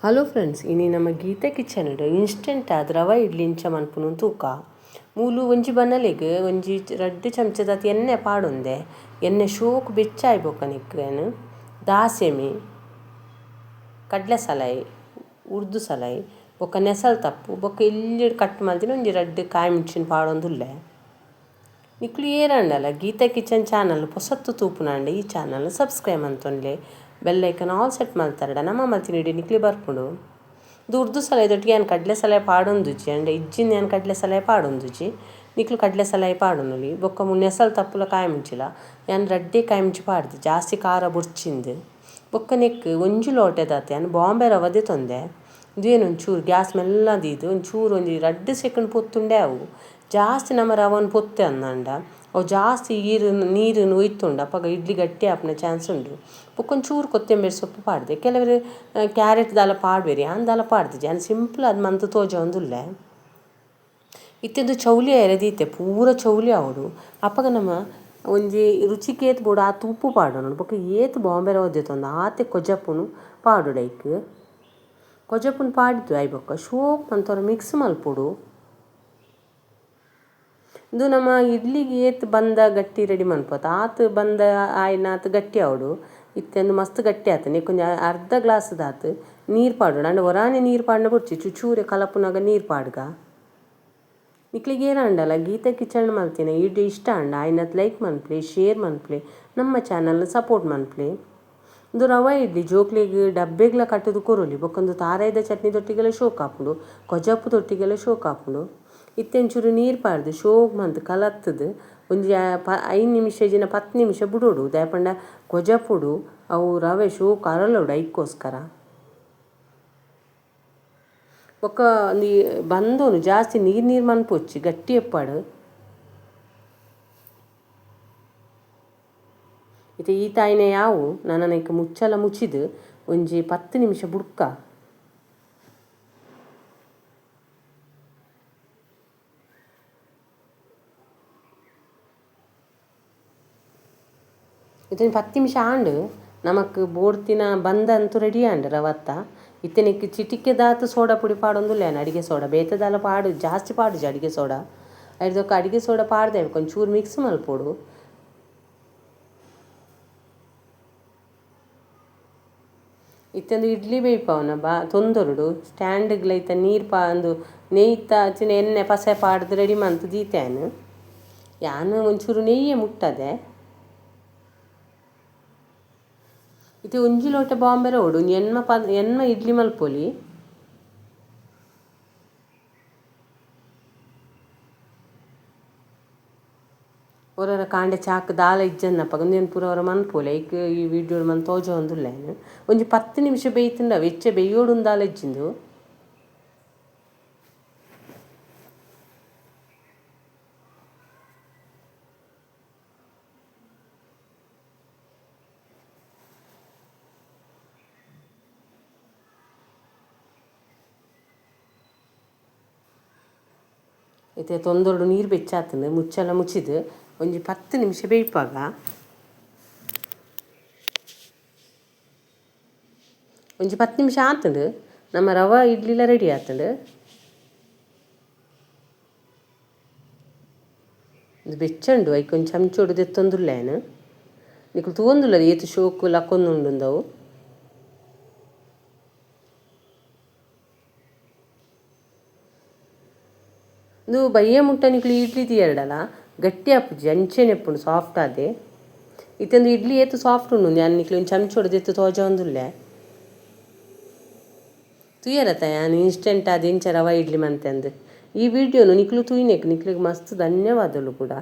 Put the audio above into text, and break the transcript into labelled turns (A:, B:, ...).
A: Hello friends, ಇನಿ ನಮ್ಮ Gita kitchen instant ಆದ್ ರವೆ ಇಡ್ಲಿ ಇಂಚ ಮನ್ಪುನು ತೂಕ. ಮೂಲು ಒಂಜಿ ಬನಲೆಗ್ ಒಂಜಿ ರಡ್ಡ್ ಚಮಚದಾತ್ ಎಣ್ಣೆ ಪಾಡೊಂದೆ. ಎಣ್ಣೆ ಶೋಕ್ ಬೆಚ್ಚಾಯಿ ಬೊಕ್ಕ ನಿಕ್ಲೆನ್ ದಾಸೆಮಿ, ಕಡ್ಲೆ ಸಲಾಯಿ, ಉರ್ದು ಸಲಾಯಿ, ಬೊಕ್ಕ ನೆಸಲ್ ತಪ್ಪು, ಬೊಕ್ಕ ಎಲ್ಯಡ್ ಕಟ್ ಮಲ್ದಿನ ಒಂಜಿ ರಡ್ಡ್ ಕಾಯಿ ಮುಂಚಿನ ಪಾಡೊಂದುಲ್ಲೆ. ನಿಕ್ಲು ಏರಂಡಲ ಗೀತಾ ಕಿಚನ್ ಚಾನಲ್ ಪೊಸತ್ತು ತೂಪುನಾಂಡ ಈ ಚಾನಲ್ ಸಬ್ಸ್ಕ್ರೈಬ್ ಮಂತೊನ್ಲೆ. Bell icon all set ಮಲ್ತಾರಡ ನಮ್ಮ ಮಲ್ತಿನ ಇಡಿ ನಿಕ್ಲೆ ಬರ್ಪುಂಡು. ಇದು ಉರ್ದು ಸಲಾಯಿ ದೊಟ್ಟಿಗೆ ಯಾನ್ ಕಡ್ಲೆ ಸಲಾಯಿ ಪಾಡೊಂದುಜಿ ಅಂಡ ಇಜ್ಜಿಂದ ಯಾನ್ ಕಡ್ಲೆ ಸಲಾಯಿ ಪಾಡೊಂದುಜಿ. ನಿಕ್ಲು ಕಡ್ಲೆ ಸಲಾಯಿ ಪಾಡೊನುಲಿ. ಬೊಕ್ಕ ನೆಸಲ್ ತಪ್ಪುಲ ಕಾಯಿ ಮುಂಚಿಲ ಯಾನ್ ರಡ್ಡೆ ಕಾಯಿ ಮುಂಚಿ ಪಾಡ್ದು ಜಾಸ್ತಿ ಖಾರ ಬೊರ್ಚಿಂದು. ಬೊಕ್ಕ ನೆಕ್ ಒಂಜಿ ಲೋಟೆದಾತ್ ಯಾನ್ ಬಾಂಬೆ ರವೆ ದೆತೊಂದೆ. ಇಂದುವೇನು ಒಂಚೂರು ಗ್ಯಾಸ್ ಮೆಲ್ಲ ದೀದು ಒಂಚೂರು ಒಂಜಿ 2 ಸೆಕೆಂಡ್ ಪೊತ್ತುಂಡೆ ಅವು. ಜಾಸ್ತಿ ನಮ್ಮ ರವನ್ ಪೊತ್ತೆ ಅಂದಂಡ ಅವು ಜಾಸ್ತಿ ನೀರನ್ನು ಒಯ್ತುಂಡು ಅಪಗ ಇಡ್ಲಿ ಗಟ್ಟಿ ಆಪುನ ಚಾನ್ಸ್ ಉಂಡು. ಬೊಕ್ಕ ಒಂಚೂರು ಕೊತ್ತಂಬರಿ ಸೊಪ್ಪು ಪಾಡ್ದೆ. ಕೆಲವರು ಕ್ಯಾರೆಟ್ ದಾಲ ಪಾಡ್ಬೇರಿ, ಯಾನ್ ದಾಲ ಪಾಡ್ದಿಜಿ, ಯಾನ್ ಸಿಂಪಲ್ ಅದು ಮಂತ್ ತೋಜೊಂದುಲ್ಲೆ. ಇತ್ತೆಂದು ಚೌಲಿ ಆಯೆರೆ ದೀತೆ, ಪೂರ ಚೌಲಿ ಆವೊಡು. ಅಪಗ ನಮ್ಮ ಒಂಜಿ ರುಚಿಗೆ ಏತ್ ಬೋಡು ಆತ್ ಉಪ್ಪು ಪಾಡೊನೊಡು. ಬೊಕ್ಕ ಏತ್ ಬಾಂಬೆ ರವೆ ದೆತೊಂದು ಆತೆ ಕೊಜಪುನು ಪಾಡೊಡು. ಐಕ್ ಕೊಜಪುನು ಪಾಡ್ದು ಆಯಿ ಬೊಕ್ಕ ಶೋಕ್ ಮಂತೊರ ಮಿಕ್ಸ್ ಮಲ್ಪೊಡು. ಇಂದು ನಮ್ಮ ಇಡ್ಲಿಗೆ ಏತ್ ಬಂದ ಗಟ್ಟಿ ರೆಡಿ ಮನ್ಪೊತ ಆತ್ ಬಂದ ಆಯ್ನಾತ್ ಗಟ್ಟಿ ಆವೊಡು. ಇತ್ತೆ ಅಂದು ಮಸ್ತ್ ಗಟ್ಟಿ ಆತುಂಡು. ನೆಕ್ಕ್ ಒಂಜಿ ಅರ್ಧ ಗ್ಲಾಸ್ ದಾತ್ ನೀರು ಪಾಡೊಡು. ಅಂಡ ಒರಾನೆ ನೀರು ಪಾಡ್ನ ಬೊಡ್ಚಿ, ಚುಚೂರೆ ಕಲಪುನಗ ನೀರು ಪಾಡ್ಗ. ನಿಕ್ಲೆಗ್ ಏರಾಂಡಲ ಗೀತಾ ಕಿಚನ್ ಮಲ್ತಿನ ಇಡ್ಲಿ ಇಷ್ಟ ಆಂಡ ಆಯ್ನಾತ್ ಲೈಕ್ ಮನ್ಪುಲೆ, ಶೇರ್ ಮನ್ಪುಲೆ, ನಮ್ಮ ಚಾನಲ್ನ ಸಪೋರ್ಟ್ ಮನ್ಪುಲೆ. ಇಂದು ರವೆ ಇಡ್ಲಿ ಜೋಕ್ಲೆಗ್ ಡಬ್ಬೆಗ್ಲ ಕಟ್ಟುದು ಕೊರೊಲಿ. ಬೊಕ್ಕ ಉಂದು ತಾರಾಯಿದ ಚಟ್ನಿ ದೊಟ್ಟಿಗೆಲ ಶೋಕ್ ಆಪುಂಡು, ಕೊಜಪು ದೊಟ್ಟಿಗೆಲ ಶೋಕ್ ಆಪುಂಡು. ಇತ್ತೆ ಒಂಚೂರು ನೀರು ಪಾಡ್ದು ಶೋಕ್ ಮಂತ್ ಕಲತ್ತದು ಒಂಜಿ 5 ನಿಮಿಷ ಜಿನ 10 ನಿಮಿಷ ಬುಡೋಡು. ದಾಯೆಪಂಡ ಕೊಜಪುಡು ಅವು ರವೆ ಶೋಕ್ ಅರಲೋಡು ಐಕ್ಕೋಸ್ಕರ. ಬೊಕ್ಕ ಒಂಜಿ ಬಂದೋನು ಜಾಸ್ತಿ ನೀರು ನೀರು ಮನ್ಪೊಚ್ಚಿ ಗಟ್ಟಿ ಎಪ್ಪಾಡು. ಇತ್ತೆ ಈ ತಾಯಿನ ಯಾವು ನನ ಮುಚ್ಚಲ ಮುಚ್ಚಿದು ಒಂಜಿ 10 ನಿಮಿಷ ಬುಡ್ಕ. ಇತ್ತೆ 10 ನಿಮಿಷ ಆಂಡ್ ನಮಕ್ ಬೋಡ್ತಿನ ಬಂದಂತೂ ರೆಡಿ ಆಂಡ್ ರವತ್ತ. ಇತ್ತೆ ನೆಕ್ ಚಿಟಿಕೆದಾತ್ ಸೋಡಾ ಪುಡಿ ಪಾಡೊಂದುಲ್ಲೆ ಯಾನ್, ಅಡಿಗೆ ಸೋಡಾ ಬೇತೆ ದಾಲ ಪಾಡು ಜಾಸ್ತಿ ಪಾಡುಜಿ ಅಡಿಗೆ ಸೋಡಾ. ಐರ್ದೊಕ್ಕ ಅಡಿಗೆ ಸೋಡಾ ಪಾಡ್ದೆ ಒಂಚೂರು ಮಿಕ್ಸ್ ಮಲ್ಪೊಡು. ಇತ್ತೊಂದು ಇಡ್ಲಿ ಬೇಯ್ಪವನ ಬಾ ತೊಂದೊರುಡು ಸ್ಟ್ಯಾಂಡ್ಗ್ಲ ಐತ ನೀರು ಪಾ ಅಂದು ನೆಯ್ತ ಚಿನ್ನ ಎಣ್ಣೆ ಪಸೆ ಪಾಡ್ದು ರೆಡಿ ಮಂತ್ ದೀತೆ ಯಾನ್. ಯಾನ್ ಒಂಚೂರು ನೆಯ್ಯೇ ಮುಟ್ಟದೆ. ಇತ್ತೆ ಒಂಜಿ ಲೋಟ ಬಾಂಬೆ ರವೊಡು ಒಂಜಿ ಎಣ್ಮ ಇಡ್ಲಿ ಮಲ್ಪೊಲಿ. ಒರೊರ ಕಾಂಡೆ ಚಾಕ್ ದಾಲ ಇಜ್ಜನ್ನಪಗ ಉಂದೆನ್ ಪೂರ ಒರ ಮನ್ಪೊಲಿ. ಐಕ್ ಈ ವಿಡಿಯೋ ಮಂತ್ ತೋಜೊಂದುಲ್ಲೆ ಯಾನ್. ಒಂಜಿ 10 ನಿಮಿಷ ಬೇಯ್ತುಂಡ ಅವು ಎಚ್ಚ ಬೇಯೋಡು ದಾಲ ಇಜ್ಜಿಂದು. ಇತ್ತೆ ತೊಂದೊಡು ನೀರು ಬೆಚ್ಚಾತುಂಡು ಮುಚ್ಚಲ ಮುಚ್ಚಿದು ಒಂಜಿ 10 ನಿಮಿಷ ಬೇಯ್ಪಾಗ. ಒಂಜಿ 10 ನಿಮಿಷ ಆತುಂಡು ನಮ್ಮ ರವೆ ಇಡ್ಲಿಲ ರೆಡಿ ಆತುಂಡು. ಉಂದು ಬೆಚ್ಚಂಡು ಐಕ್ ಒಂಜಿ ಚಮಚೊಡು ದೆತ್ತೊಂದುಲ್ಲೆ ಯಾನ್. ನಿಕುಲು ತೂವೊಂದುಲ್ಲರ್ ಏತ್ ಶೋಕು ಲಕ್ಕೊಂದುಂಡು ಅವು. ಉಂದು ಬಯ್ಯ ಮುಟ್ಟ ನಿಕುಲು ಇಡ್ಲಿ ದೀಯರ್ಡಲ ಗಟ್ಟಿ ಆಪುಜಿ, ಅಂಚೆನೆ ಉಪ್ಪುಂಡು ಸಾಫ್ಟ್ ಆದೆ. ಇತ್ತೆ ಉಂದು ಇಡ್ಲಿ ಏತ್ ಸಾಫ್ಟ್ ಉಂಡು ಯಾನ್ ನಿಕ್ಲೆ ಒಂಜಿ ಚಮಚೊಡು ದೆತ್ತ್ ತೋಜೊಂದುಲ್ಲೆ. ತೂಯರತ ಯಾನ್ ಇನ್ಸ್ಟೆಂಟ್ ಆದ್ ಇಂಚ ರವೆ ಇಡ್ಲಿ ಮಂತೆಂದು. ಈ ವಿಡಿಯೋನು ನಿಕ್ಲು ತೂಯಿನೆಕ್ ನಿಕ್ಲೆಗ್ ಮಸ್ತ್ ಧನ್ಯವಾದಲು ಕೂಡ.